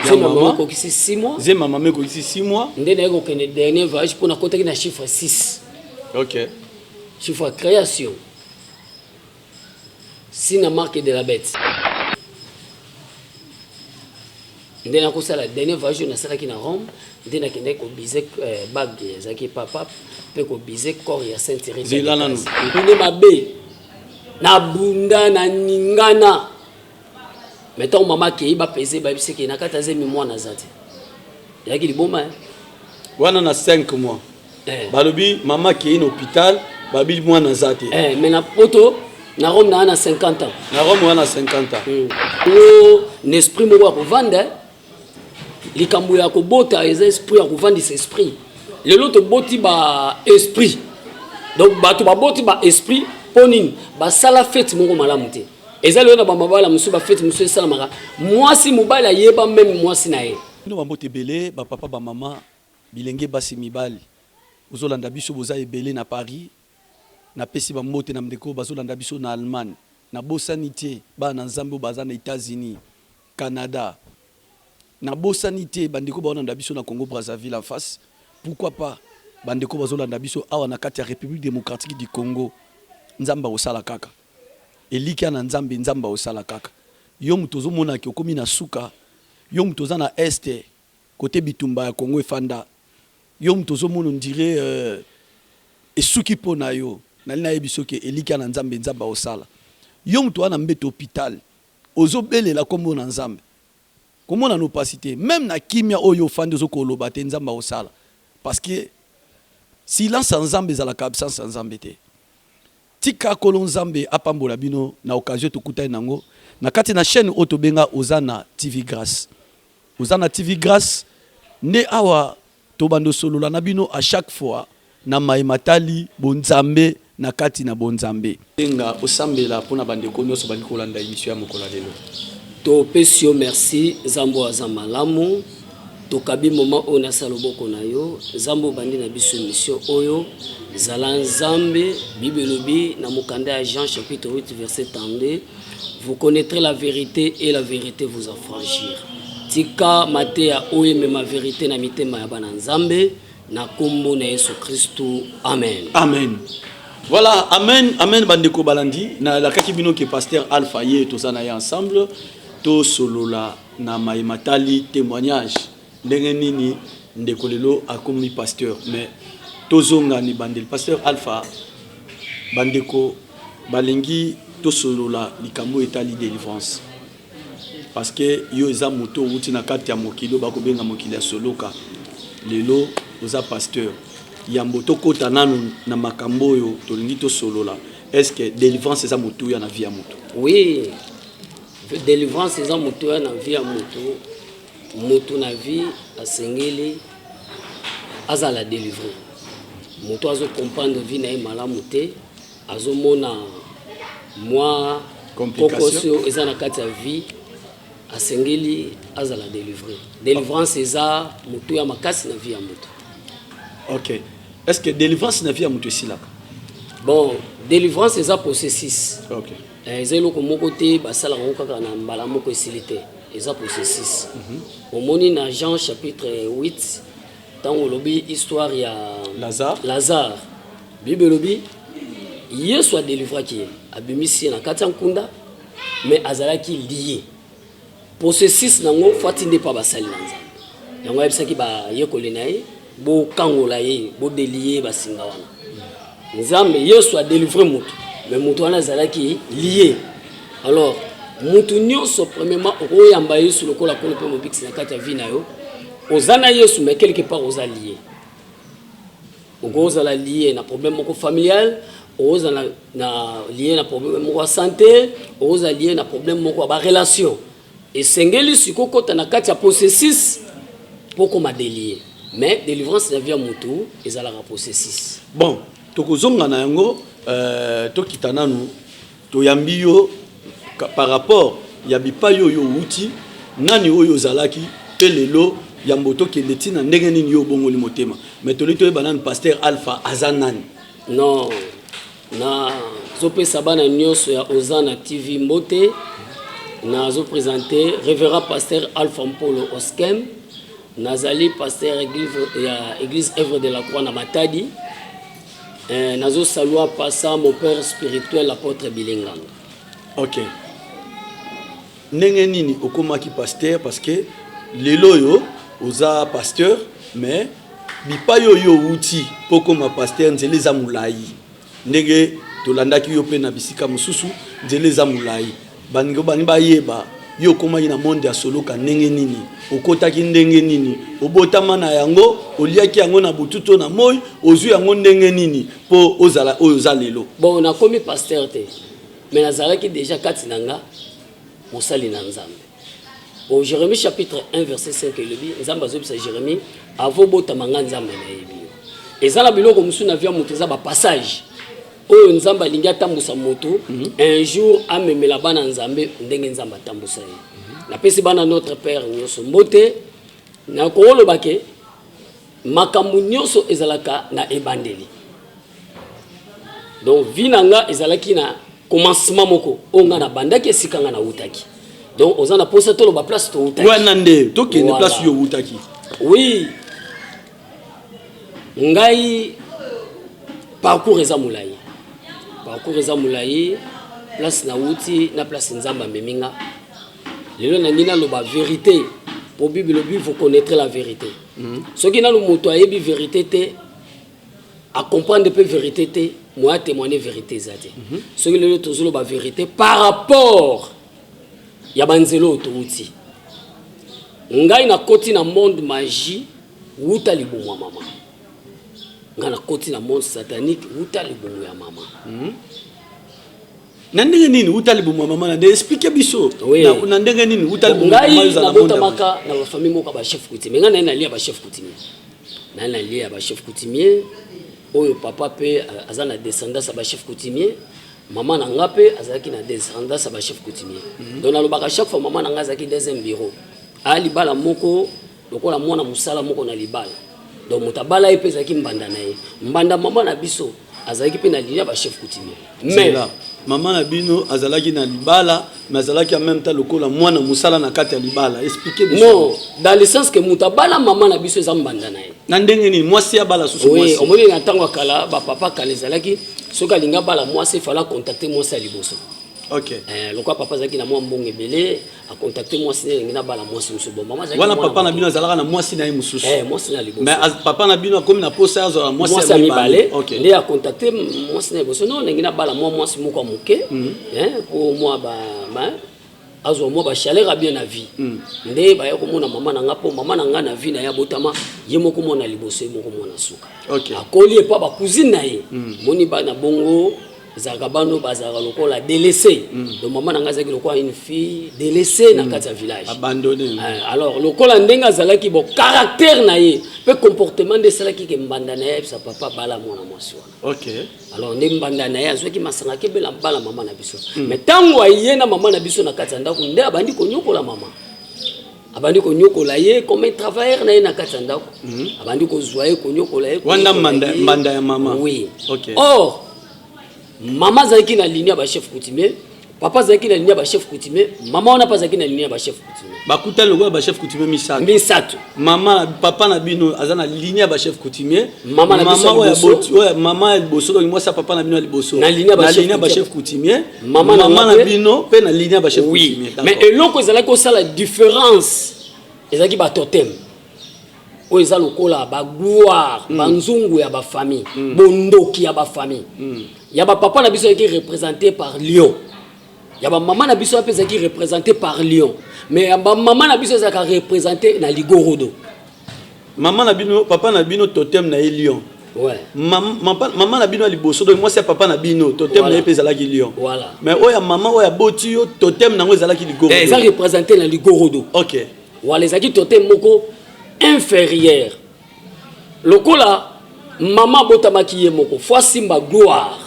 Ya Zemi ya mama mama. ekokisi 6 mois. Zemi ya mama ekokisi 6 mois. Nde naye kokende dernier voyage mpo nakotaki na chiffre 6. Ok. Chiffre ya création. Si na marque de la bête. Nde nakosala dernier voyage oyo nasalaki na Rome, nde nakendaki kobize eh, bague ezalaki epa pape mpe kobize corps ya Sainte Rita. Zela nanu. Nde mabe nabunda naningana mais ntango mama akei bapese bayebisi ke na kati ya zemi mwana aza te, ezalaki liboma eh. Wana na 5 mois Eh. Balobi mama akei na hôpital, babi mwana aza te. Eh, mais na poto na Rome na na 50 ans. Na Rome wana 50 ans. O na esprit moko ya kovanda eh. Likambo ya kobota eza esprit ya kovandisa esprit. Lelo toboti ba esprit, donc bato baboti ba esprit mpo nini? Basala fete moko malamu te. Eza lelo na bamabala mosusu, bafete mosusu esalamaka mwasi mobali ayeba meme mwasi na ye. Bino bambote ebele, bapapa, bamama, bilenge basi mibali bozolanda biso, boza ebele na Paris. Napesi bambote na ndeko bazolanda biso na Allemagne. Nabosani te bana na Nzambe oyo baza na États-Unis, Canada. Nabosani te bandeko bazolanda biso na Congo Brazzaville en face. Pourquoi pas bandeko bazolanda biso awa na kati ya République démocratique du Congo. Nzambe akosala kaka. Elikya na Nzambe, Nzambe akosala kaka. Yo moto ozomonaki okomi na suka, yo moto oza na est kote bitumba ya Congo efanda, yo moto ozomona on dirait esuki mpo na yo, nali nayebi soki elikya na Nzambe, Nzambe akosala. Yo moto wana mbeto hôpital, ozobelela kombo na Nzambe, komona no pasi te, même na kimia oyo ofandi ozokoloba te, Nzambe akosala, parce que silence ya Nzambe ezalaka absence ya Nzambe te. Tika Nkolo Nzambe apambola bino na occasion tokutani nango na kati na chaîne oyo tobenga Ozana TV Grace. Ozana TV Grace nde awa tobanda osolola na bino à chaque fois na maye matali bonzambe na kati na bonzambe. Senga osambela pona bandeko nyonso balingi kolanda emission ya mokolo ya lelo. Topesi yo merci Nzambe oyo aza malamu. Tokabi moment oyo nasa loboko na yo Nzambe, obandi na biso emission oyo, zala Nzambe. Bible elobi na mokanda ya Jean chapitre 8 verset 32: "Vous connaîtrez la vérité et la vérité vous affranchir." Tika mateya oyo emema vérité na mitema ya bana Nzambe, na nkombo na Yesu Kristu, amen. Amen. Voilà, amen, amen bandeko balandi. Nalakaki bino ke pasteur Alpha ye toza na ye ensemble, tosolola na maye matali témoignage, ndenge nini ndeko lelo akomi pasteur. Mais tozonga ni bandeli. Pasteur Alpha, bandeko balingi tosolola likambo etali délivrance, parce que yo eza moto outi na kati ya mokili oyo bakobenga mokili ya soloka, lelo oza pasteur. Yambo tokɔta nanu na makambo oyo tolingi tosolola, est ce que délivrance eza motuya na vie ya moto? Oui, délivrance eza motuya na vie ya moto. Moto na vie asengeli azala délivré. Moto azocomprendre vie na ye malamu te, azomona mwa Complication. kokoso eza na kati ya vie, asengeli azala délivré. Délivrance eza motuya makasi na vie ya moto. Ok, est ce que délivrance na vie ya moto esilaka? Bon, délivrance eza processus. Eza eloko moko te basalaka yango kaka na mbala moko esili te, eza processus. Omoni na Jean chapitre 8, ntango olobi histoire ya Lazare. Lazare, Bible elobi Yesu adelivraki ye, abimisi ye na kati ya nkunda, mais azalaki lié. Processus nango fo atinde mpo basali na Nzambe. Yango ayebisaki bayekoli na ye: "Bokangola ye, bodélier basinga wana." Nzambe Yesu adelivre motu, mais motu wana azalaki lié. Alors motu nyonso, premièrement, okoyamba Yesu lokola Nkolo mpe Mobikisi na kati ya vie na yo, oza na Yesu, mais quelque part oza lié. Okozala lié na problème moko familial, okozala na lié na problème moko ya santé, okozala lié na problème moko ya barelation. Esengeli sikoyo okota na kati ya processus mpo okoma délié. Mais délivrance na vie ya motu ezalaka processus. Bon, tokozonga na yango. Tokita nanu, toyambi yo par rapport ya bipai oyo outi, nani oyo ozalaki mpe lelo. Yambo tokende ntina ndenge nini yo obongoli motema, mais tolingi toyeba nani pasteur Alpha aza nani. Non, nazopesa bana nyonso ya Ozana TV mbote. Nazo présenter révérend pasteur Alpha Mpolo Oskem. Nazali pasteur église ya église œuvre de la croix na Matadi. Nazo saluer passa mon père spirituel, apôtre Bilenganga. Ok, ndenge nini okomaki pasteur? Parce que lelo oyo oza pasteur, mais bipai oyo outi mpo okoma pasteur, nzela eza molai. Ndenge tolandaki yo mpe na bisika mosusu, nzela eza molai. Baningi baningi bayeba yo okomaki na monde ya soloka ndenge nini, okotaki ndenge nini, obotama na yango, oliaki yango na butu to na moi, ozwi yango ndenge nini mpo ozala oyo oza lelo? Bon, nakomi pasteur te, mais nazalaki déjà kati na nga mosali na Nzambe. Bon, Jérémie chapitre 1 verset 5 elobi, Nzambe azobisa Jérémie: "Avo botama, nga Nzambe nayebi yo." Eza na biloko mosusu na vie ya moto, eza bapassage oyo Nzambe alingi atambusa moto. Un jour amemela bana Nzambe ndenge Nzambe atambusa ye. Napesi bana notre père nyonso mbote. Nakoloba ke makambo nyonso ezalaka na ebandeli. Donc vie na nga ezalaki na commencement moko oyo nga nabandaki, esika nga nautaki. Donc oza na posa toloba place toutaki? Wana nde tokende. Voilà. Place oyo outaki. Oui, ngai parcours eza molai, parcours eza molai. Place nauti na place Nzambe amemi nga lelo, nangi naloba vérité, po Bible elobi: "Vous connaîtrez la vérité." Soki nanu moto ayebi vérité te, acomprendre mpe vérité te, moya atémoigne vérité eza te. Soki lelo tozoloba vérité par rapport ya banzela oyo touti, ngai nakoti na monde magie wuta libumu ya mama. Ngai nakoti na monde satanique wuta libumu ya mama. Na ndenge nini wuta libumu ya mama? Na nde explique biso. Oui. Na ndenge nini wuta libumu ya mama Ngai ezala monde ya nabotamaka na bafamille moko ya bachef coutumier. Ngai naye nalia ya bachef coutumier, naye nalia ya bachef coutumier oyo papa mpe aza na descendance ya bachef coutumier, mama na nga mpe azalaki na descendance ya bachef coutumier. Donc nalobaka chaque fois, mama na nga azalaki deuxième bureau, aya libala moko lokola mwana mosala moko na libala. Donc moto abala ye mpe ezalaki mbanda na ye, mbanda mama na biso azalaki mpe na ligne ya bachef coutumier, mais Zela. Mama na bino azalaki na libala, mais azalaki en même temps lokola mwana mosala na kati ya libala. Explique biso. Non, dans le sens que moto abala mama na biso eza mbanda na ye. Na ndenge nini mwasi abala susu Oui. mwasi? Omoni, na ntango ya kala, bapapa kala ezalaki soki alingi abala mwasi, efala contacte mwasi ya liboso. Lokola papa azalaki na mwa mbongo ebele, acontacte mwasi ne elingi nabala mwasi mosusu. Bon, mama azalaki Wana mwana papa na moke. bino azalaka na mwasi na ye mosusu? Mwasi na liboso. Mais papa na bino akomi na posa azwala mwasi Mwasi ya mibale. Nde acontacte mwasi na liboso: "Non, ndenge nabala mwa mwasi moko ya moke, po mwa azwa mwa bachaleur ya bien na vie." Nde baya komona mama na nga, mpo mama na nga na vie na ye abotama ye moko mwana liboso, ye moko mwana suka. Akoli epa bacousine na ye. Moni bana bongo ezalaka, bano bazalaka lokola délaissé. Donc mama na nga azalaki lokola une fille délaissée na kati ya village. Abandonné. Alors lokola ndenge azalaki, bon, caractère na ye mpe comportement nde esalaki ke mbanda na ye ayebisa papa: "Bala mwana mwasi wana." Alors nde mbanda na ye azwaki masanga, akebela bala mama na biso. Mais ntango aye na mama na biso na kati ya ndako, nde abandi konyokola mama, abandi konyokola ye comme un travailleur na ye na kati ya ndako. Abandi kozwa ye, konyokola ye, Wana konyokola ye. Mbanda ya mama. Oui. Or mama azalaki na ligne ya bachef coutumier, papa azalaki na ligne ya bachef coutumier, mama wana mpe azalaki na ligne ya bachef coutumier. Bakutani lokola bachef coutumier misato. Misato. Mama, papa na bino aza na ligne ya bachef coutumier. Mama na biso ya oyo liboso. Oyo mama ya liboso, donc mwasi ya papa na bino ya liboso. Na ligne ya na bachef ligne ya bachef coutumier. Mama na Mama nga na bino mpe na ligne ya bachef coutumier. Mais eloko ezalaki kosala différence ezalaki batotem oyo eza lokola bagloire, banzungu ya bafamille, bondoki ya bafamille. Ya bapapa na biso ezalaki représenté par lion, ya bamama na biso mpe ezalaki représenté par lion, mais ya bamama na biso ezalaka représenté na ligorodo. Mama na bino, papa na bino, totem na ye lion. Ouais. Mama na bino ya liboso, donc mwasi ya papa na bino, totem na ye mpe ezalaki lion. Voilà. Mais oyo ya mama oyo aboti yo, totem nango ezalaki ligorodo. Eza représenté na ligorodo. Wala ezalaki totem moko inférieur. Lokola mama abotamaki ye moko, fo asimba gloire.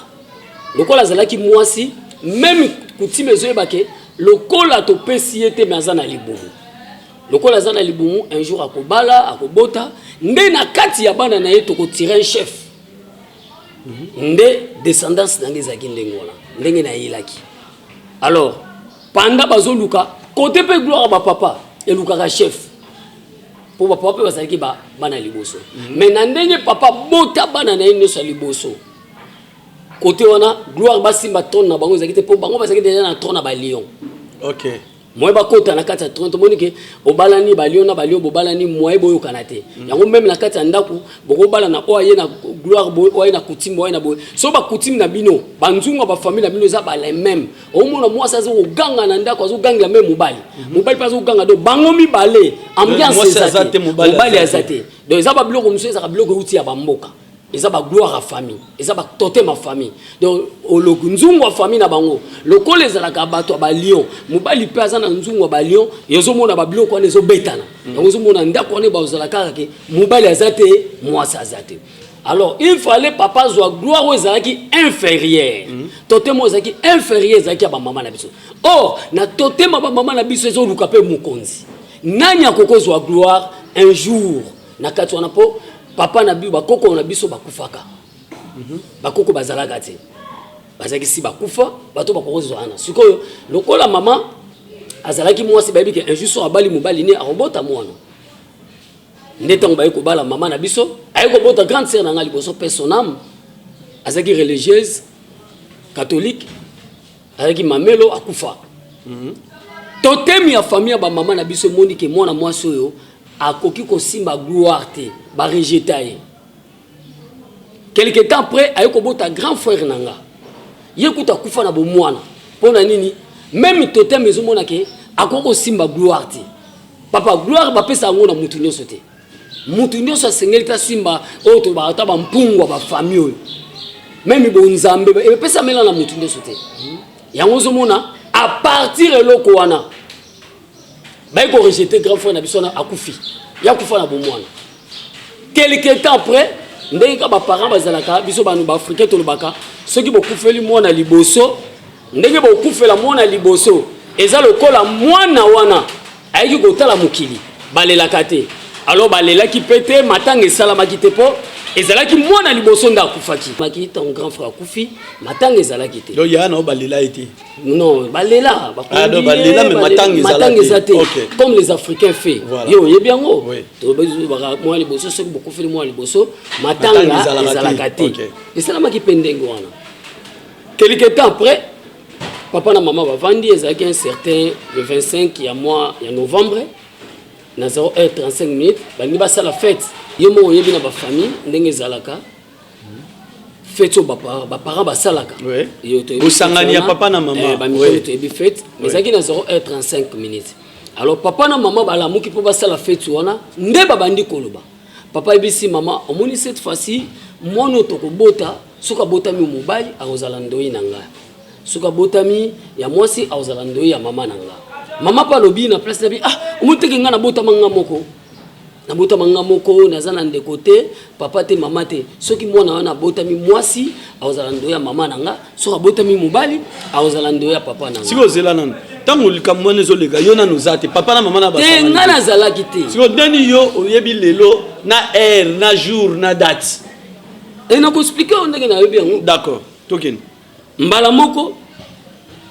Lokola azalaki mwasi, même coutume ezoyeba ke lokola topesi ye te, me aza na libumu, lokola aza na libumu, un jour akobala, akobota, nde na kati ya bana na ye tokotire un chef. Nde descendance na nge ezalaki ndenge wana, ndenge nayelaki. Alors Panda bazoluka kote mpe gloire ya bapapa elukaka chef, mpo bapapa mpe bazalaki bana liboso. Mais na ndenge papa bota bana na ye nyonso ya liboso, kote wana gloire basimba trône na bango ezalaki te, mpo bango bazalaki déjà na trône na balion. Moye bakota na kati ya trône, tomoni ke obalani balion na balion, bobalani, moye boyokana te. Yango même na kati ya ndako bokobalana, oyo aye na gloire boye, oyo aye na coutume, oyo aye na boye. So bacoutume na bino, banzungu ya bafamille na bino eza bala même. Omona mwasi aza koganga na ndako, azogangela même mobali, mobali mpe azoganga. Donc bango mibale ambiance Mwasi eza aza te, te, mobali mobali aza aza te. Donc eza babiloko mosusu, ezaka biloko euti ya bamboka, eza bagloire ya famille, eza batotem ya famille. Donc oloku nzungu ya famille na bango, lokola ezalaka bato ya balion, mobali mpe aza na nzungu ya balion, ezomona babiloko wana ezobetana. Yango ozomona ndako wana bazala kaka ke mobali aza te, mwasi aza te. Alors il fallait papa azwa gloire oyo ezalaki inférieure. Totem oyo ezalaki inférieure ezalaki ya bamama na biso. Or na totem ya bamama na biso ezoluka mpe mokonzi. Nani akoki kozwa gloire un jour na kati wana? Mpo papa na biso, bakoko na biso bakufaka, bakoko bazalaka te, bazalaki si bakufa. Bato bakoki kozwa wana sikoyo, lokola mama azalaki mwasi, bayebi ke un jour so abali mobali ne akobota mwana. Nde ntango baye kobala mama na biso, aye kobota grande sœur na ngai liboso, mpe son âme, azalaki religieuse catholique, azalaki mamelo, akufa. Totem ya famille ya bamama na biso emoni ke mwana mwasi oyo akoki kosimba gloire te, barejeta ye. Quelque temps après, aye kobota grand frère na nga, ye kuta akufa na bomwana. Mpo na nini? Même totem ezomona ke akoki kosimba gloire te. Papa, gloire bapesa yango na mutu nyonso te. Mutu nyonso asengeli te asimba oyo tolobaka ata bampungwa bafamille oyo, même bonzambe epesamela na mutu nyonso te. Yango ozomona à partir eloko wana baye korejeter grand frère na biso wana, akufi, ye akufa na bomwana. Quelque temps après, ndenge ka baparent bazalaka, biso banu baafricain tolobaka, soki bokufeli mwana liboso, ndenge bokufela mwana liboso eza lokola mwana wana ayaki kotala mokili, balelaka te. Alors balelaki mpe te, matanga esalamaki te, mpo ezalaki mwana liboso nde akufaki. Maki ntango grand frère akufi, matanga ezalaki te. Donc ya na balela ye te? Non, balela. Ah, donc balela, mais matanga ezala matanga eza te. Comme les Africains fait. Yo oyebi yango. Tobaka mwana liboso, soki bokufeli mwana liboso, matanga matanga ezalaka ezalaka te. te. Esalamaki mpe ndenge wana. Quelque temps après, papa na mama bavandi, ezalaki un certain le 25 ya mois ya novembre na 0h35 minutes, balingi basala fête. Yo moko oyebi na bafamille ndenge ezalaka, fête oyo baparent basalaka. Yo toyebi Bosangani fête ya wana. papa na mama. Bamikolo toyebi fête, mais ezalaki na 0h35 minutes. Alors papa na mama balamuki mpo basala fête wana. Nde babandi koloba, papa ayebisi mama: "Omoni, cette fois-ci mwana oyo tokobota, soki abotami mobali, akozala ndoi na ngai, soki abotami ya mwasi, akozala ndoi ya mama na nga." Mama mpe alobi na place na bi: "Ah, omoni teke ngai nabotama nga moko, nabotama nga moko, naza na ndeko te, papa te, mama te. Soki mwana wana abotami mwasi, akozala ndoi ya mama na nga, soki abotami mobali, akozala ndoi ya papa na nga." Sikoyo ozela nanu, ntango likambo wana ezoleka, yo nanu oza te, papa na mama na Te. basangani Nga te. Nazalaki te. Sikoyo ndeni yo oyebi lelo na heure, na jour, na date? E, nakoexpliquer oyo ndenge nayebi yango. D'accord, tokende. Mbala moko,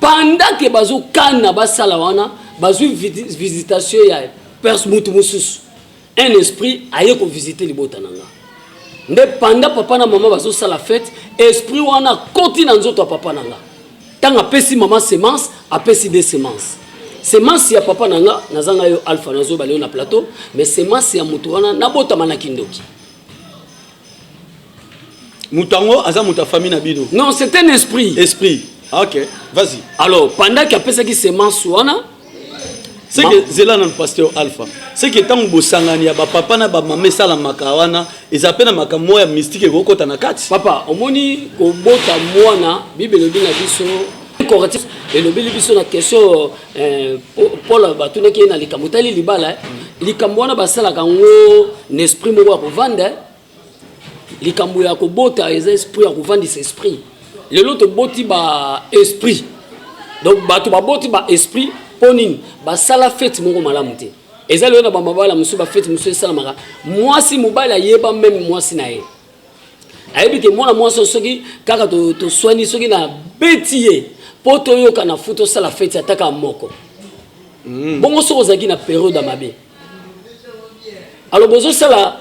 pendant ke bazokana basala wana, bazwi visitation ya mutu mosusu, un esprit aye kovisite libota na nga. Nde pendant papa na mama bazosala fête, esprit wana akoti na nzoto ya papa na nga. Ntango apesi mama semence, apesi de semence, semence ya papa na nga, naza ngai yo Alpha, nazobala yo na plateau, mais semence ya moto wana, nabotama na kindoki. Moto yango aza moto ya famille na bino? Non, c'est un esprit. Esprit, ok, vas-y. Alors pendant ke apesaki semence wana, C'est que zela nanu, pasteur Alpha, c'est que ntango bosangani ya bapapa na bamama esalamaka wana, eza mpe na makambo moko ya mystique ekokota na kati. Papa, omoni, kobota mwana, Bible elobi na biso, Corinthiens elobeli biso na question Paul batunaki ye na likambo etali libala. Likambo wana basalaka yango na esprit moko ya kovanda. Likambo ya kobota eza esprit ya kovandisa esprit. Lelo toboti ba esprit, donc bato baboti ba esprit mpo nini? Basala fête moko malamu te. Eza lelo na bamabala mosusu, bafête mosusu esalamaka, mwasi mobali ayeba même mwasi na ye, ayebi ke mwana mwasi oyo, soki kaka toswani, soki na Babeti ye mpo toyokana, fu tosala feti ataka moko. Bongo soki ozalaki na période ya mabe, alors bozosala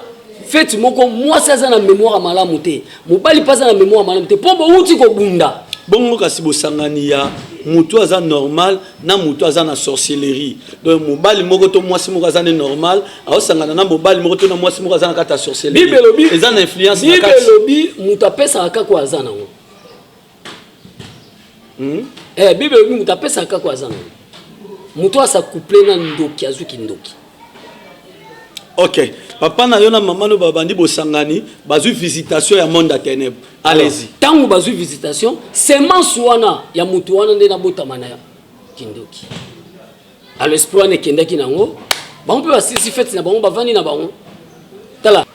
feti moko, mwasi aza na mémoire ya malamu te, mobali mpe aza na mémoire ya malamu te, mpo bowuti kobunda. Bongo kasi bosangani ya motu aza normal na motu aza na sorcellerie, donc mobali moko to mwasi moko aza ne normal, aosangana na mobali moko to na mwasi moko aza na kati ya sorcellerie, Bible elobi, eza na influence na Bible kati. elobi moto apesaka kaka oyo aza nango. Bible elobi moto apesaka kaka oyo aza nango. Moto asa couple na ndoki, azwiki ndoki. Ok, papa na yo na mama no babandi bosangani, bazwi visitation ya monde ya ténèbre. Allez-y. Ntango bazwi visitation, semence wana ya motu wana nde nabotama na kindoki. Alors esprit wana ekendaki nango, bango mpe basilisi fete na bango, bavandi na bango. Tala,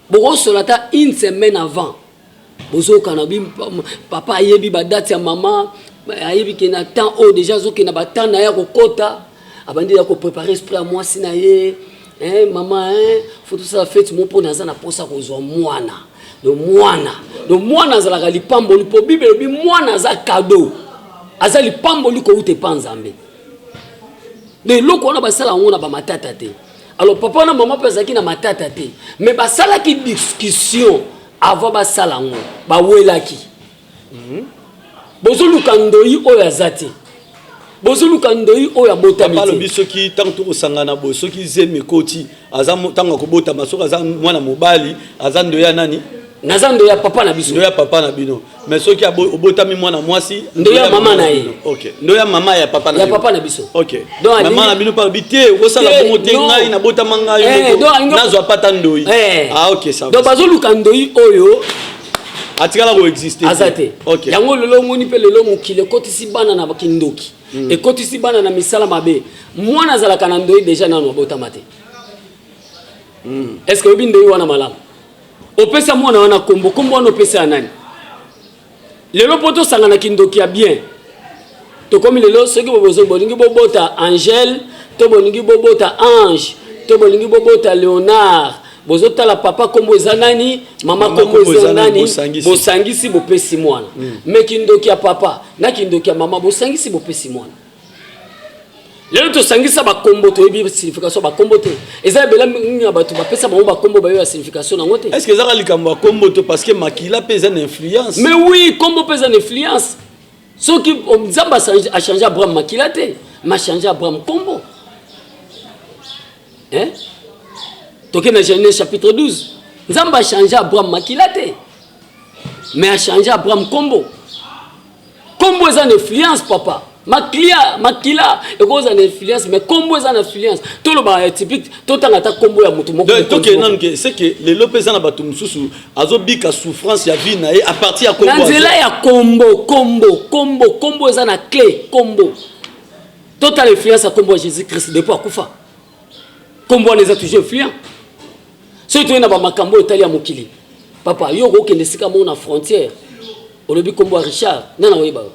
bokosola ata une semaine avant, bozokana bi papa ayebi badate ya mama, ayebi ke na temps oyo déjà azokenda, batemps na ye akokota, abandi ya koprépare esprit ya mwasi na ye. Mama, faut tosala fete mo mpona aza na mposa kozwa mwana. Donc mwana, donc mwana azalaka lipamboli, mpo Bible elobi mwana aza cadeau, aza lipamboli kouta epa Nzambe. Donc eloko wana basala yango na bamatata te. Alors papa na mama mpe azalaki na matata te, mais basalaki discussion avant basala yango, bawelaki. Bozoluka ndoi oyo aza te, bozoluka ndoi oyo abotami Papa te. alobi soki ntango tokosangana boye, soki zemi ekoti, aza ntango akobotama, soki aza mwana mobali, aza ndo ya nani? Naza ndoi ya papa na biso. Ndo ya papa na bino. Mais soki obotami mwana mwasi, Ndo ya mama na ye. Bino. Ok, ndo ya mama ya papa na ya yo. Papa na biso. Ok. Donc, mama na bino mpe alobi te, okosala Te, bongo te. Non. Ngai nabotama ngai moko, Donc nazwa pata ndoi. Ah ok, ça va. Donc bazoluka ndoi oyo atikala koexiste. Aza te. Yango lelo omoni mpe lelo mokili ekotisi bana na kindoki, ekotisi bana na misala mabe. Mwana azalaka na ndoi déjà nano abotama te. Est ce que oyebi ndoi wana malamu? Opesa mwana wana kombo, kombo wana opesa ya nani? Lelo mpo tosangana kindoki ya bien, tokomi lelo soki bobozo bolingi bobota Angele, to bolingi bobota Ange, to bolingi bobota Léonard, bozotala papa kombo eza nani, mama mama kombo eza nani. Bosangisi. Bosangisi, bopesi mwana. Mais kindoki ya papa na kindoki ya mama, bosangisi, bopesi mwana. Lelo tosangisa bakombo, toyebi signification bakombo te. Eza ebele mingi ya bato bapesa bango bakombo, bayebi ya signification nango te. Est ce que ezaka likambo ya kombo to parce que makila mpe eza na influence? Mais oui, kombo mpe eza na influence. Soki Nzambe achange Abraham makila te, mais achange Abraham kombo, hein? Toke na Genèse chapitre 12, Nzambe achange Abraham makila te, mais achange Abraham kombo. Kombo eza na influence, papa. Makila, makila ekozala na influence, mais kombo eza na influence. Toloba ya typique, totanga ata kombo ya motu moko. Donc mokonzi tokende moko. Nanu ke c'est que lelo mpe eza na bato mosusu azobika souffrance ya vie na ye à partir ya kombo. Na nzela ya kombo. Kombo, kombo, kombo eza na clé. Kombo, totala influence ya kombo ya Jésus Christ depuis akufa. Kombo wana eza toujours influent. Soki toye na bamakambo oyo etali ya mokili, papa, yo okokende esika moko na frontière, olobi kombo ya Richard, nani akoyeba yo?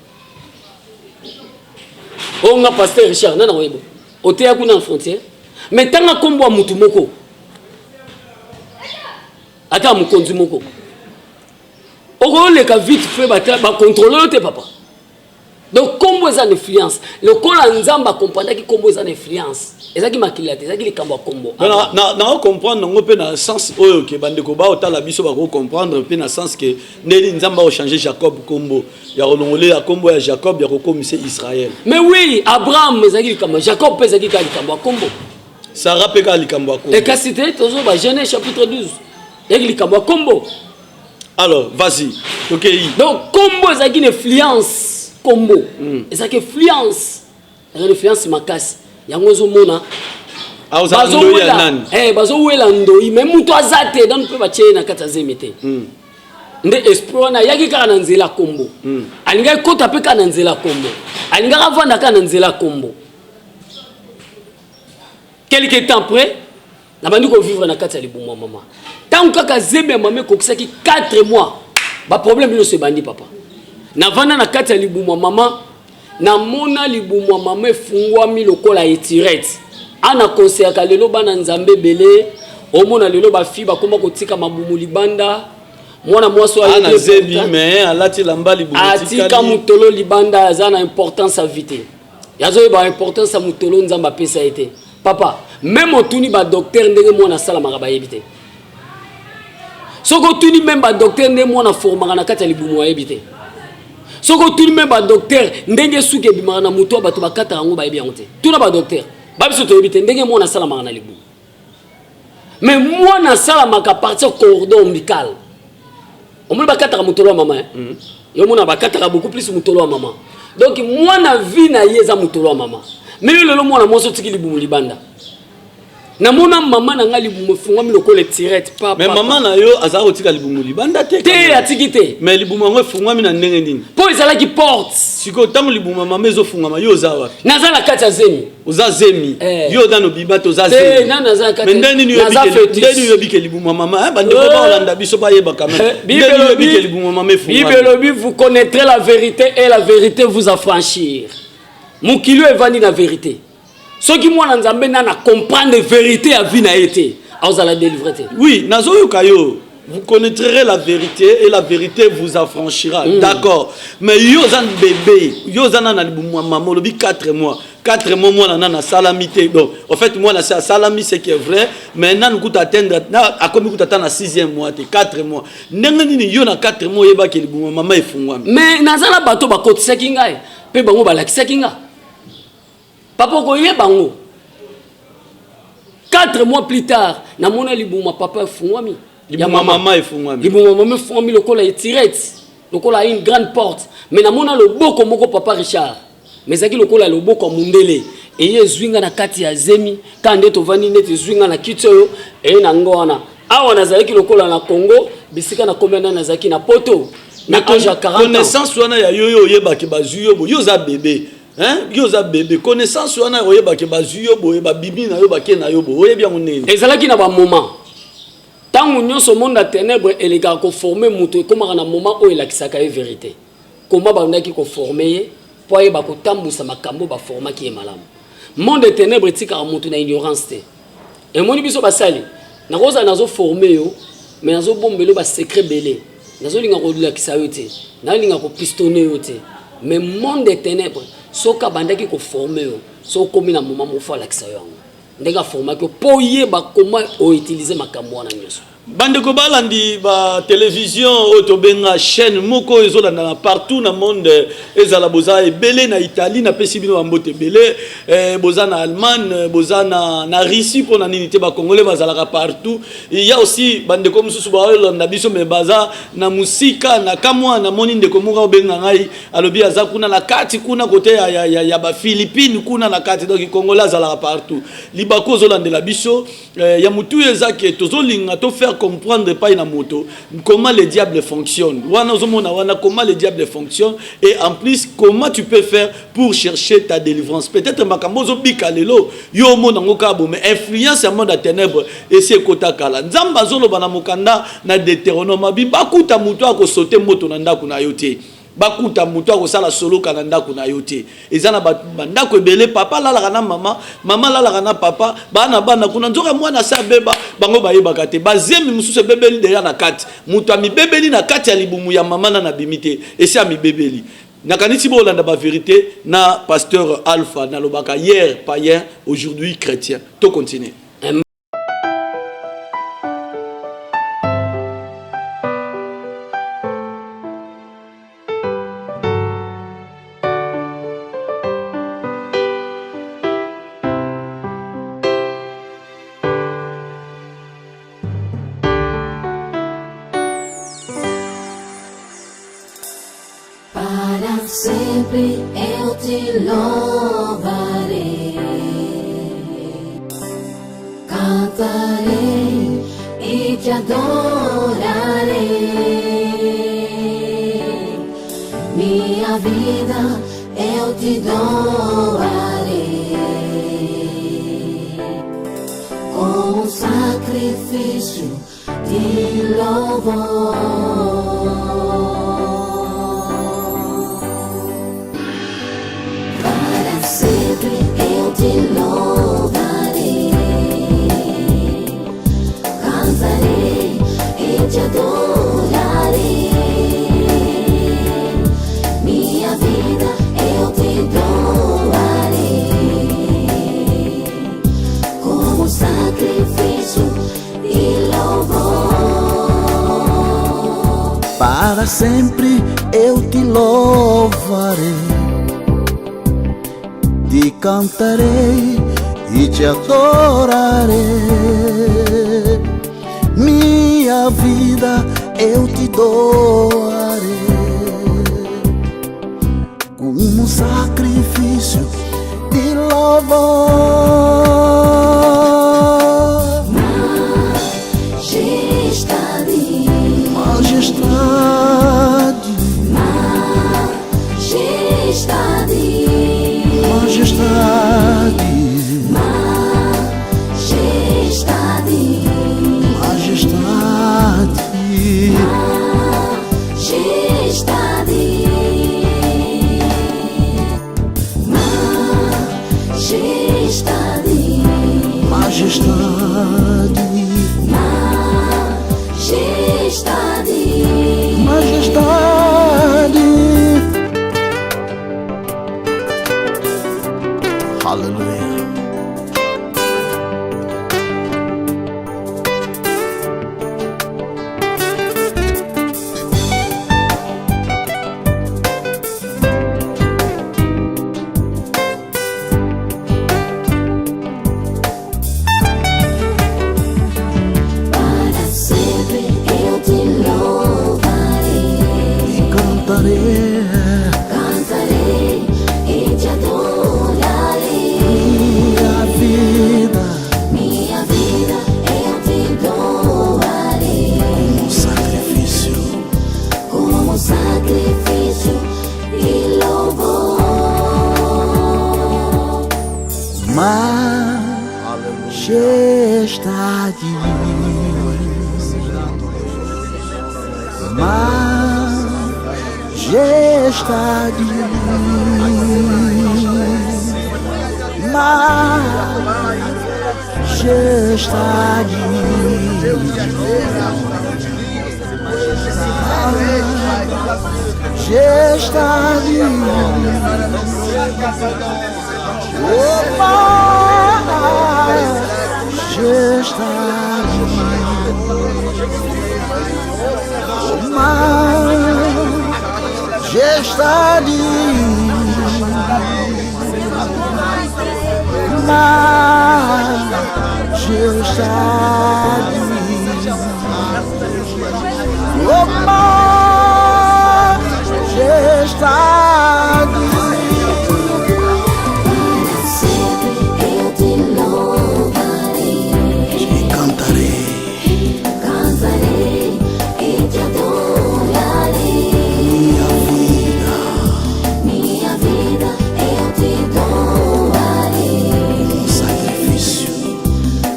Oyo nga pasteur Richard, nani akoyeba? Oteya kuna na frontière. Mais tanga kombo ya mutu moko, ata ya mokonzi moko, okoleka vite fait, bacontrôle yo te, papa. Donc kombo eza na influence. Lokola Nzambe akomprendaki kombo eza na influence, ezalaki makila te, ezalaki likambo ya kombo. Na comprendre yango mpe na sens oyo ke bandeko baotala biso bakocomprendre mpe na sens ke ndeni Nzambe aochange Jacob kombo, ya kolongolela kombo ya Jacob, ya kokomisa Israel. Mais oui, Abraham ezalaki likambo, Jacob mpe ezalaki kaka likambo ya kombo. Sara mpe kaka likambo ya kombo. Ekasi te, tozoba Genèse chapitre 12, ezalaki likambo ya kombo. Alors vas-y, tokei. Donc kombo ezalaki na influence, kombo ezalaki influence, ezalaki na influence makasi. Yango ozomona aozala ndoi ya nani? Bazowela ndoi, mais moto aza te donc mpe batie ye na kati ya zemi te. Nde esprit wana ayaki kaka na nzela kombo. Alingaki kota mpe kaka na nzela kombo, alingaki avanda kaka na nzela kombo. Quelque temps après, nabandi kovivre na kati ya libumu ya mama. Ntango kaka zemi ya mama ekokisaki 4 mois, baproblème nyonso ebandi, papa. Navanda na kati ya libumu ya mama, namona libumu ya mama efungwami lokola etirete. Ana conseillaka lelo bana Nzambe ebele, omona lelo bafille bakóma kotika mabumu libanda. Mwana mwasi oyo Ana zebi mais alati elamba libumu atika motolo libanda, aza na importance ya vie te. Azoyeba importance ya motolo Nzambe apesa ye te. Papa, même otuni badocteur ndenge mwana asalamaka, bayebi te. Soki otuni même badocteur ndenge mwana aformaka na kati ya libumu, ayebi te. Soki otuni même badocteur ndenge suki ebimaka na motu ya bato, bakataka yango, bayebi yango te. Tuna badocteur, babiso toyebi te ndenge mwana asalamaka na libumu. Mais mwana asalamaka partir cordon ombilical. Omoni, bakataka motolo ya mama, eh? Yo mona, bakataka beaucoup plus motolo ya mama. Donc mwana, vie na ye eza motolo ya mama. Mais yo lelo, mwana mwasi, otiki libumu libanda. Namona mama na ngai, libumu efungwami lokola tirette pa. Mais mama na yo azala kotika libumu libanda te. Te, atiki te. Mais libumu yango efungwami na ndenge nini? Mpo ezalaki porte. Sikoyo, ntango libumu ya mama ezofungwama, yo oza wapi? Naza na kati ya zemi. Oza zemi? Eh. Yo oza nobima te, oza Te, zemi? nani naza na kati- Mais ndenge nini naza fœtus. ndenge nini oyebi ke libumu ya mama, eh, bandeko baolanda biso bayeba quand même Bible ndenge nini oyebi elobi- ke libumu ya mama Bible efungwami? elobi: vous connaîtrez la vérité et la vérité vous affranchir. Mokili oyo evandi na vérité. Soki mwana Nzambe nana comprendre vérité ya vie na ye te, azala délivré te. Oui, nazoyoka yo. Vous connaîtrez la vérité et la vérité vous affranchira. D'accord, mais yo oza bébé, yo oza nana libumu ya mama, olobi 4 mois. 4 mois, mwana nana asalami te. Donc en fait, mwana se asalami, ce qui est vrai, mais nanu kuta atteindre na akomi kuta ata na 6e mois te. 4 mois, ndenge nini yo na 4 mois oyebaki libumu ya mama efungwami? Mais naza na bato bakotisaki ngai mpe bango balakisaki nga. Papa, okoyeba yango 4 mois plus tard. Namona libuma papa efungwami. Libuma mama efungwami. Libuma mama efungwami lokola etirette, lokola une grande porte. Mais namona loboko moko, papa Richard, mais ezalaki lokola loboko ya mundele, eye ezwi nga na kati ya zemi, kaka nde tovandi neti ezwi nga na kiti oyo, eye na ngo wana. Awa nazalaki lokola na Congo, bisika nakomi wana, nazalaki na Poto na âge ya 40 ans. Connaissance wana ya yo, yo oyebaki bazwi yo boye, yo oza bébé, hein? Yo oza bébé, connaissance wana oyebaki bazwi yo boye, babimi na yo, bake na yo boye, oyebi yango ndenge? Ezalaki na bamoment. Ntango nyonso monde ya ténèbre elekaka koformer moto, ekomaka na moment oyo elakisaka ye vérité. Koma bandaki koformer ye mpo ayeba kotambusa makambo baformaki ye malamu. Monde ya ténèbre etikaka moto na ignorance te. Emoni biso basali, nakozala nazoformer yo, mais nazobombela yo basecret ebele. Nazolinga kolakisa yo te, nalinga kopistonner yo te. Mais monde ya ténèbre, soki abandaki koformer yo, soki okomi na moment moko, alakisa yo yango ndenge aformaki yo mpo oyeba koma outiliser makambo wana nyonso. Bandeko balandi batelevizio oyo tobenga chaîne moko oyo ezolandana partout na monde, ezala boza ebele na Italie, napesi bino bambote ebele, boza na Allemagne, boza na Russie, mpo na nini te, bacongolais bazalaka partout. Il y a aussi bandeko mosusu baolanda biso mais baza na mosika. Na kamwa, namoni ndeko moko obenga ngai, alobi aza kuna na kati kuna kote ya baphilippine kuna na kati. Donc congolais azalaka partout. Libaku ozolandela biso, ya motu eza ke tozolinga to faire comprendre epai na moto comment le diable fonctionne. Wana ozomona wana comment le diable fonctionne et en plus comment tu peux faire pour chercher ta délivrance. Peut-être makambo ozobika lelo, yo omona yango kaka bo, mais influence ya monde ya ténèbre esi ekota kala. Nzambe azoloba na mokanda na Deutéronome, abi bakuta moto akosote moto na ndako na yo te, bakuta moto akosala soloka na ndako na yo te. Eza na bandako ebele, papa alalaka na mama, mama alalaka na papa, bana bana kuna. Nzoka mwana se abeba, bango bayebaka te. Bazemi mosusu ebebeli deya na kati, moto amibebeli na kati ya libumu ya mama, nana abimi te, esi amibebeli. Nakanisi bolanda bavérité na pasteur Alpha. Nalobaka hier païen, aujourd'hui chrétien. To continue. Para sempre eu te louvarei, cantarei e te adorarei. Minha vida eu te doarei como um sacrifício de louvor. Para sempre eu te louvarei, cantarei e te adorarei. Para sempre eu te louvarei, te cantarei e te adorarei. Minha vida eu te doarei como sacrifício de louvor. Majestade, Majestade, majestade, majestade, majestade, majestade, majestade, majestade, majestade, majestade. Majestade. Hallelujah. Para sempre eu te louvarei, E cantarei cantarei e te adorarei. minha vida Minha vida eu te doarei como sacrifício. Como sacrifício e louvor. Majestade, majestade, majestade, majestade. Oh, majestade, oh, majestade, majestade, oh, majestade. Para sempre eu te louvarei, E cantarei cantarei e te adorarei. Minha vida Minha vida eu te doarei como sacrifício.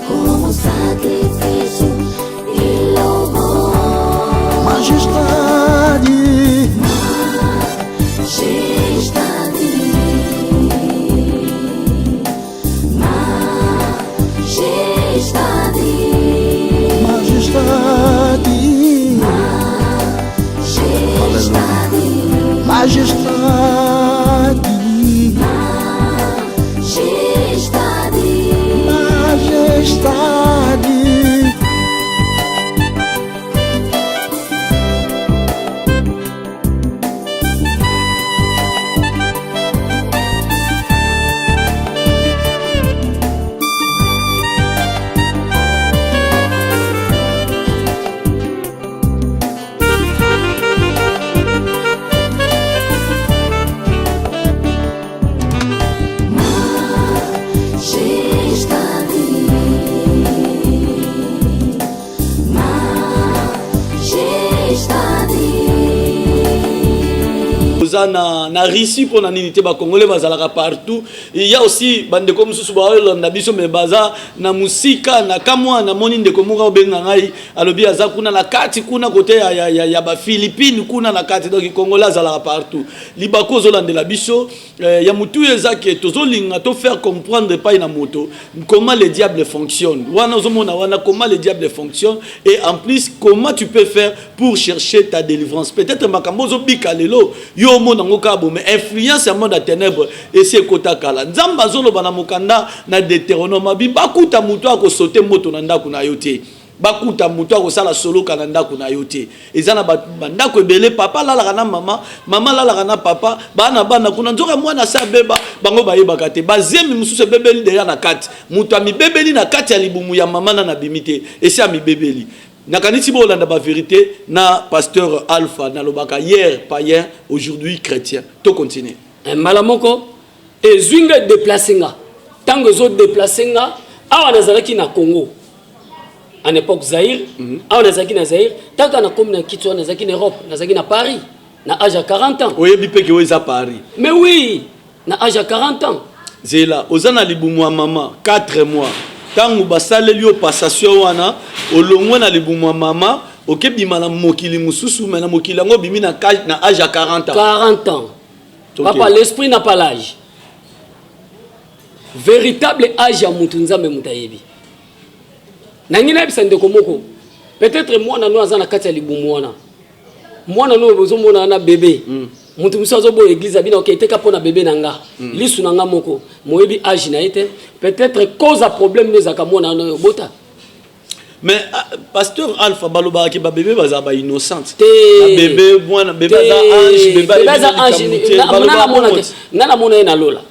Como sacrifício e louvor. Majestade, Majestade, majestade, majestade, majestade, majestade, majestade. Majestade. Majestade, majestade. Oza na Russie, mpo na nini te? Bacongolais bazalaka partout. Il y a aussi bandeko mosusu baolanda biso, me baza na mosika. Na kamwa, namoni ndeko moko obenga ngai, alobi aza kuna na kati kuna kote ya baPhilippines kuna na kati. Donc Congolais azalaka partout. Libaku ozolandela biso ya motu eza ke tozolinga to faire comprendre epai na moto comment le diable fonctionne. Wana ozomona wana comment le diable fonctionne et en plus comment tu peux faire pour chercher ta délivrance. Peut-être makambo ozobika lelo, yo omona yango kaka bo, mais influence ya monde ya ténèbre esi ekota kala. Nzambe azoloba na mokanda na Deutéronome, abi bakuta moto akosote moto na ndako na yo te. Bakuta moto akosala soloka na ndako na yo te. Eza na bandako ebele, papa alalaka na mama, mama alalaka na papa, bana bana kuna, nzoka mwana asi abeba, bango bayebaka te. Bazemi mosusu ebebeli deja na kati, moto amibebeli na kati ya libumu ya mama nanu abimi te, esi amibebeli. Nakanisi bolanda ba verite na pasteur Alpha, nalobaka hier païen, aujourd'hui chretien. To continuer. Mbala moko ezwi nga, edeplace nga. Ntango ezo deplace nga, awa nazalaki na Congo en époque Zaïre, awa nazalaki na Zaïre, tango nakomi na kiti wana, nazalaki na Europe, nazalaki na Paris na âge ya 40 ans. Oyebi mpe ke oyo eza Paris? Mais oui, na âge ya 40 ans. Zela, oza na libumu ya mama 4 mois, ntango basaleli yo passation wana, olongwe na libumu ya mama, okebima na mokili mosusu, mais na mokili yango obimi na âge ya 40 ans. 40 ans. Ok. Papa, l'esprit n'a pas l'âge. Véritable âge ya mutu, Nzambe mutu ayebi. Nangi nayebisa ndeko moko, peut-être mwana no aza na kati ya libumu wana, mwana no ozomona wana bébé, mutu mosusu azoboya église abina oke eteka mpo na bébé na nga, lisu na nga moko moyebi âge na ye te. Peut-être cause ya problème no ezalaka mwana wana oyo obota. Mais ah, pasteur Alpha, balobaka ke babébé bazala bainnocente. Te. Bébé, mwana bébé aza ange, bébé Bébé aza ange. ayebi likambo te. Nga namona te, nga namona ye na lola.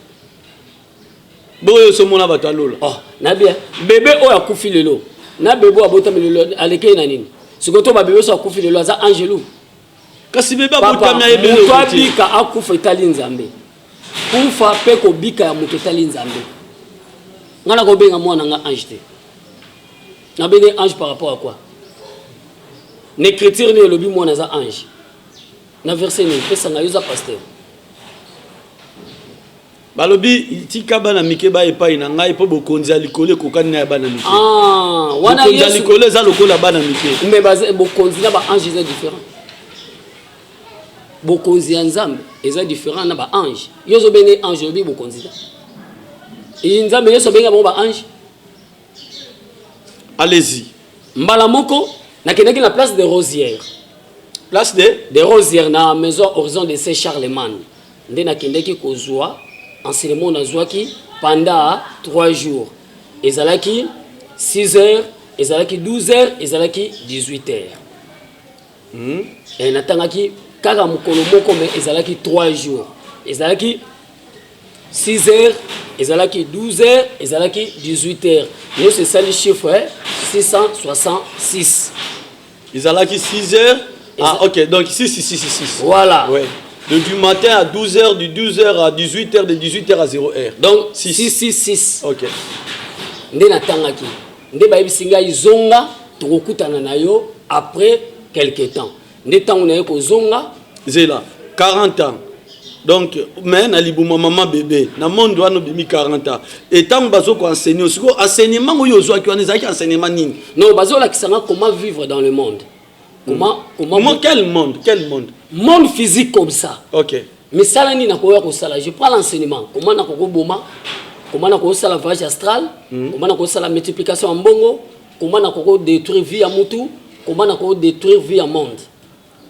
Boyo osomona bato alola. Oh, nabi bébé oyo akufi lelo na bébé oyo abotami lelo, aleki ye na nini? Sikoyo to babébé so akufi lelo aza angelu? Kasi bébé Papa, abotami ayebi moto eloko te. Abika, akufa, etali Nzambe. Kufa mpe kobika ya moto etali Nzambe. Nga nakobenga mwana nga ange te. Nabenge ange par rapport à quoi? Na écriture nini elobi mwana aza ange? Na verset nini? Pesanga, yo oza pasteur. Balobi tika bana mike ba epai na ngai, mpo bokonzi ya likolo ekokani na ya bana mike. Ah, wana Bokonzi ya Yesu likolo eza lokola bana mike. Mais bokonzi na baange eza différent. Bokonzi ya Nzambe eza différent na baange. Yo ozobenge ange, oyebi bokonzi te. Nzambe, Yesu abenga bango baange. Allez-y. Mbala moko nakendaki na place de Rosière. Place de De Rosière, na maison Horizon de Saint Charlemagne, nde nakendaki kozwa enseignement. Nazwaki pendant 3 jours. Ezalaki 6 heures, ezalaki 12 heures, ezalaki 18 heures. E natangaki kaka mokolo moko, mais ezalaki 3 jours. Ezalaki 6 heures, ezalaki 12 heures, ezalaki 18 heures. Nyonso esali chiffre 666. Ezalaki 6 heures. Ah ok, donc 6 6 6 6. Voilà. Ouais. De du matin à 12 heures, du 12 heures à 18 heures, de 18 heures à 0 heure. Donc 6. 666. Ok. Nde natangaki, nde bayebisi ngai: zonga, tokokutana na yo après quelque temps. Nde ntango naye kozonga. Zela, 40 ans. Donc, mais na libuma maman bébé, na monde wana obimi 40 ans. Et ntango bazoko enseigner, sikoyo enseignement oyo ozwaki wana ezalaki enseignement nini? Non, bazolakisa nga comment vivre dans le monde, comment Comment, quel monde? Quel monde? Monde physique comme ça. Ok. Misala nini nakoya kosala. Je prends l'enseignement comment nakokoboma, comment nakosala voyage astral, comment nakosala multiplication ya mbongo, comment nakokodétruire vie ya mutu, comment nakodétruire vie ya monde.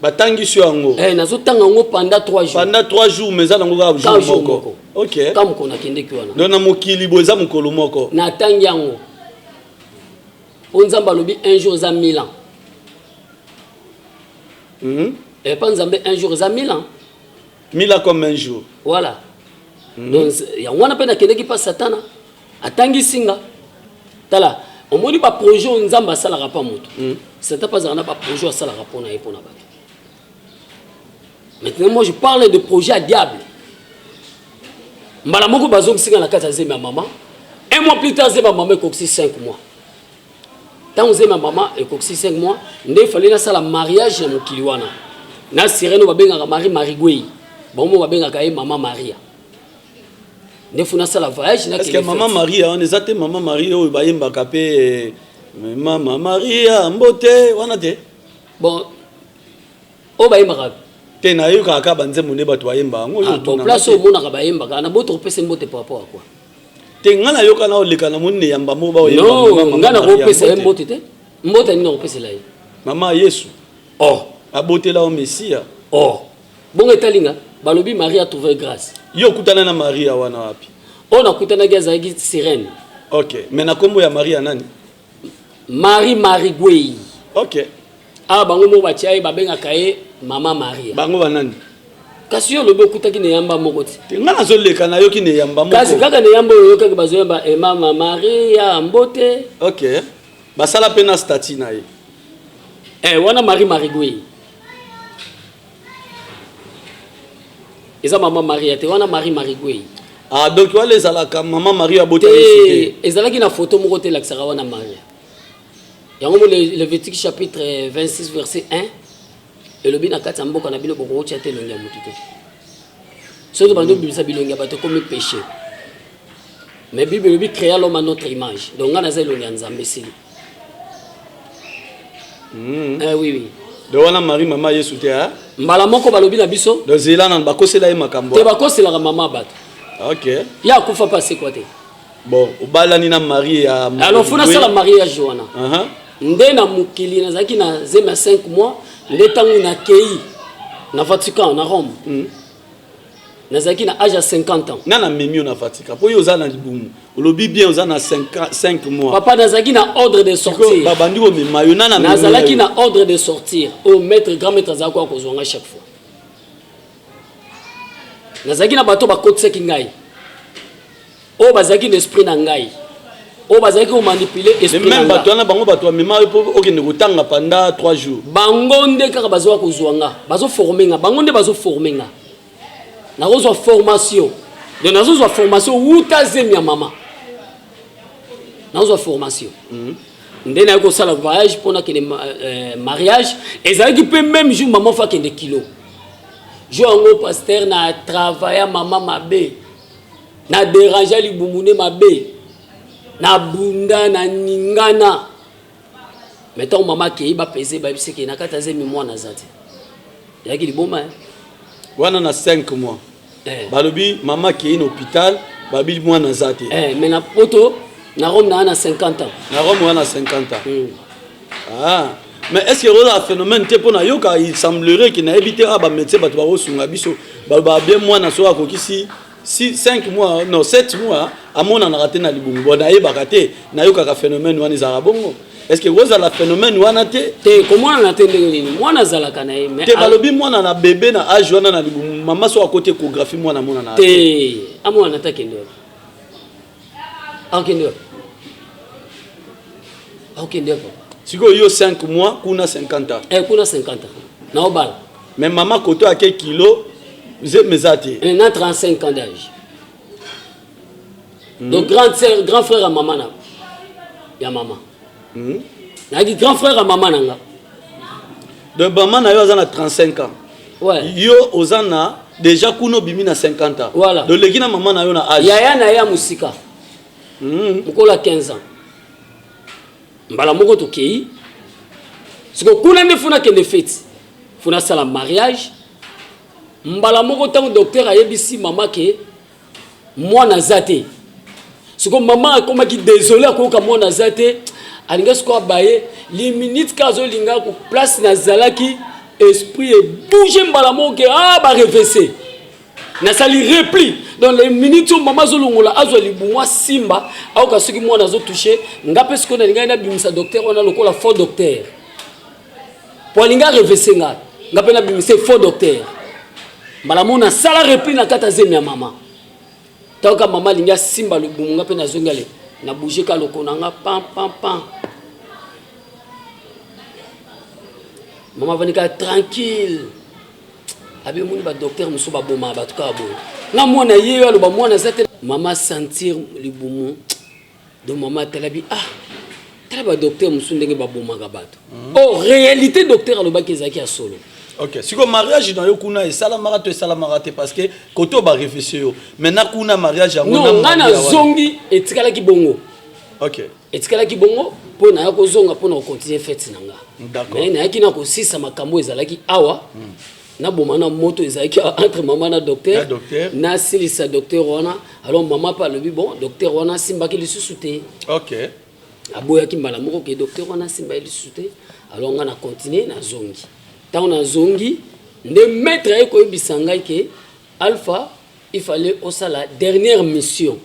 Batangisi yo yango? Eh, nazotanga yango pendant 3 jours. Pendant 3 jours, mais eza nango kaka Kaka jour jour moko. Moko. Ok. Ka mokolo nakendeki wana. Donc na mokili boye eza mokolo moko. Natangi yango mpo Nzambe alobi un jour eza 1000 ans. Epa Nzambe, un jour eza 1000 ans. 1000 ans comme un jour. Voilà. Donc yango wana mpe nakendeki mpa Satana, atangisi nga. Tala, omoni baprojet oyo Nzambe asalaka mpa moto, Satan mpe azalaka na baprojet oyo asalaka mpo na ye, mpo na bato. Maintenant, moi je parle de projet ya diable. Mbala moko bazongisi nga na kati ya zemi ya mama. Un mois plus tard, zemi ya mama ekokisi 5 mois. Ntango zemi ya mama ekokisi 5 mois, nde efale nasala mariage na mokili wana na sirene oyo babengaka Marie Marigwei, bango mo babengaka ye Mama Maria. Nde fu nasala voyage. Est-ce que Mama Maria wana eza te Mama Maria oyo bayembaka mpe eh, Mama Maria mbote wana te? Bon, oyo bayembaka. Te, nayokaka kaka banzembo nde bato bayemba yango oyo. Ah, bon, place oyo omonaka bayembaka na boto, kopesa mbote par rapport à quoi? Te, ngai nayoka na oleka na moni eyamba moko baoyemba. Non, ngai nakopesa ye mbote te. Mbote nini nakopesela ye? Mama Yesu. Oh. Abotela o Mesia. Oh, bongo etali nga? Balobi Marie a trouvé grâce. Yo okutana na Maria wana wapi? Oyo nakutanaki azalaki sirène. Ok, mais na nkombo ya Maria nani? Marie Marie Guei. Ok. Awa bango moko batia ye babengaka ye Mama Maria. Bango banani? Kasi yo olobi okutaki na eyamba moko ti. Te nga nazoleka nayoki na eyamba moko. Kasi kaka na eyamba oyo oyokaki bazoyemba e Mama Maria mbote. Ok. Basala pe na statut na ye. Eh wana Marie Marie Guei. Eza Mama Maria te wana Marie Marie Guei. Ah donc wana ezalaka Mama Maria abota Yesu te. Ezalaki na photo moko te elakisaka wana Maria. Yango mo Levitique chapitre 26 verset 1 elobi na kati ya mboka na bino bokokotya te elongi ya motu te. Soki tobandi obimisa bilongi ya bato ekomi péché. Mais Bible elobi créa l'homme à notre image. Donc ngai naza elongi ya Nzambe esili. Eh, oui, oui. Donc wana Marie mama Yesu te hein? Mbala moko balobi na biso. Donc zela na bakosela ye makambo. Te bakoselaka mama bato. OK. Ye akufa pa asekwa te. Bon, obalani na Marie ya Alors faut nasala mariage wana. Nde na mokili nazalaki na zemi ya 5 mois nde ntango nakei na Vatican na Rome. Nazalaki na age ya 50 ans. Nani amemi yo na Vatican? Po yo oza na libumu. Olobi bien oza na 5 mois. Papa nazalaki na ordre de sortir. Babandi komema yo nani amemi yo? Nazalaki na ordre de sortir. Oyo maître grand maître azalaki koya kozwa ngai chaque fois. Nazalaki na bato bakotisaki ngai. Oyo bazalaki na esprit na ngai. Oyo bazalaki ko manipuler esprit na ngai. Bato wana bango bato bamema yo po okende kotanga pendant 3 jours. Bango nde kaka bazoya kozwa nga, bazo former nga, bango nde bazo former nga. Nakozwa formation. Donc nazozwa formation wuta zemi ya mama. Nazozwa formation. Nde naye kosala voyage mpo nakende mariage. Ezalaki mpe même jour mama fo akende kilo. Jour yango pasteur na travailla mama mabe. Na derangea libumu ne mabe. Na bunda na ningana. Mais ntango mama akei bapese bayebisi ke na kati ya zemi mwana aza te. Ezalaki liboma hein. Wana na 5 mois. Balobi mama akei na hôpital balobi mwana aza te. Mais na poto na Rome na na 50 ans. Na Rome wana 50 ans. Ah. Mais est-ce que oza phénomène te pona yoka il semblerait que nayebi te ah ba médecin bato bakosunga biso baloba bien mwana soki akokisi si 5 mois non 7 mois amonanaka te na libumu bon nayebaka te nayokaka phénomène wana ezalaka bongo est-ce que kozala phénomène wana te te komonana te ndenge nini mwana azalaka na ye mais te balobi mwana na bébé na âge wana na libumu mama soki akoti échographie mwana amonana te amonana te akende wapi akende wapi akende wapi sikoyo yo 5 mois kuna 50 ans kuna 50 ans naobala mais mama koto ake kilo zemi eza te na 35 ans d'âge. Donc grand sœur, grand frère ya mama na ya mama. Nayaki grand frère ya mama na nga. Donc mama na yo aza na 35 ans. Ouais. Yo oza na déjà kuna obimi na 50 ans. Voilà. Donc leki na mama na yo na âge. Yaya na ye ya mosika. Mokolo ya 15 ans. Mbala moko tokei. Siko kuna nde funa kende feti. Funa sala mariage. Mbala moko ntango docteur ayebisi mama ke mwana aza te. Siko mama akomaki désolé akoyoka mwana aza te. Alinga siko abaye li minute ka azolinga ko place nazalaki esprit e bouger mbala moko ke ah ba revese. Nasali repli. Donc les minutes oyo mama azolongola azwa libumu asimba ayoka soki mwana azo toucher nga mpe sikoyo nalingaki nabimisa docteur wana lokola faux docteur. Po alingi arevese nga, nga mpe nabimisa faux docteur. Mbala moko nasala repli na kati ya zemi ya mama. Ntango kaka mama alingi asimba libumu nga mpe nazongi ale na bouger ka lokolo na nga pam pam pam. Mama avandi kaka tranquille. Abi omoni ba docteur mosusu babomaka bato kaka boye. Nga mwana ye yo aloba mwana aza te. Mama sentir libumu. Donc mama atala bi ah tala ba docteur mosusu ndenge babomaka bato. Oh réalité docteur alobaki ezalaki ya solo. Ok, siko mariage na yo kuna esalamaka to esalamaka te parce que koto ba refuse yo. Maintenant kuna mariage yango na nga nazongi etikalaki bongo. Ok. Etikalaki bongo mpo naya kozonga mpo na kocontinue fete na nga. D'accord. Mais nayaki na kosisa makambo ezalaki awa. Naboma na moto ezalaki entre mama na docteur. Na docteur. Nasilisa docteur wana. Alors mama pe alobi bon docteur wana asimbaki lisusu te. Ok. Aboyaki mbala moko ke docteur wana asimbaki lisusu te. Alors nga na continuer nazongi. Tango nazongi nde maître aye koyebisa ngai ke Alpha il fallait osala dernière mission.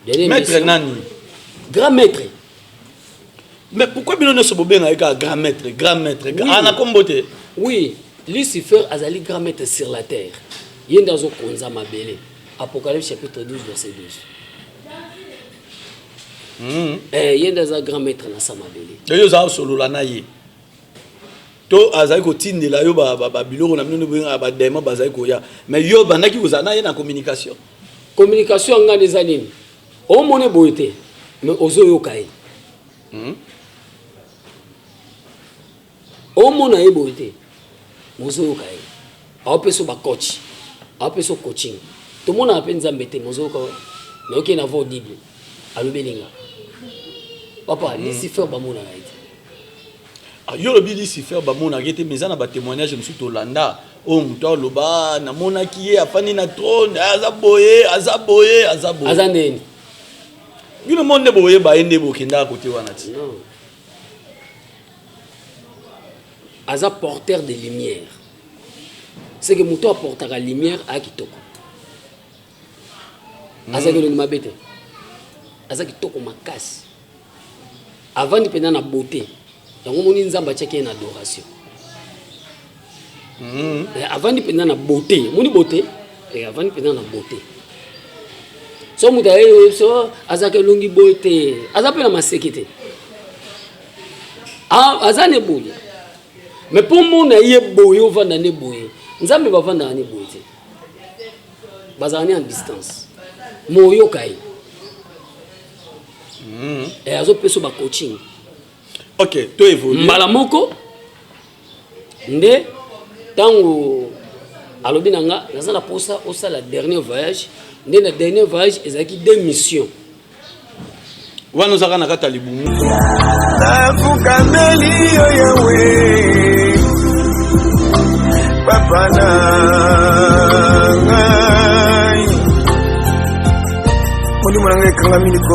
Dernière Maître mission. nani? Grand maître. Mais pourquoi bino nyonso bobengaka kaka grand maître, grand maître? Oui. Ah, na kombo te. Oui, Lucifer azali grand maître sur la terre. Ye nde azokonza mabele. Apocalypse chapitre 12 verset 12. Eh, ye nde aza grand maître na sa mabele. Yo ozala osolola na ye to azali kotindela yo babiloko na bino nde boyengaka badémon bazali koya, mais yo bandaki kozala na ye na communication? Communication ya ngai eza nini? Omoni boye te, mais ozoyoka ye. Omona ye boye te, mais ozoyoka ye. Aopesa bacoach, aopesa coaching. Tomonaka mpe Nzambe te, mais ozoyoka. Nayoki ye na voix audible, alobeli nga. Papa, Lucifer bamonaka ye te. Ah, yo olobi Lucifer bamonaka ye te, mais eza na batémoignage mosusu tolanda oyo moto aloba: "Namonaki ye afandi na trône, aza boye, aza boye, aza boye." Aza ndeni? Bino mo nde boyeba ye, nde bokendaka kote wana ti. Non, aza porteur de lumière. C'est que moto aportaka lumière aya kitoko. Azalaki elongi mabe te, aza kitoko makasi, avandi mpenza na beauté. Yango moni Nzambe atiaki ye na adoration. Avandi mpenza na beauté, moni beauté. Avandi mpenza na beauté. So moto aye, so azalaka elongi boye te, aza mpe na maseki te. Ah, aza ne boye, mais mpo mona ye boye, ovanda nde boye. Nzambe bavandaka ne boye te, bazalaka ne en distance, mo oyoka ye. Azopesa bacoaching. Ok, to évolue. Mbala moko nde ntango alobi na nga: "Naza na mposa osala dernier voyage." Nde na dernier voyage ezalaki deux missions. Wana ozalaka na kati ya libumu? Nafukameli yo Yawe, papa na ngai, molimo na ngai ekangami likolo.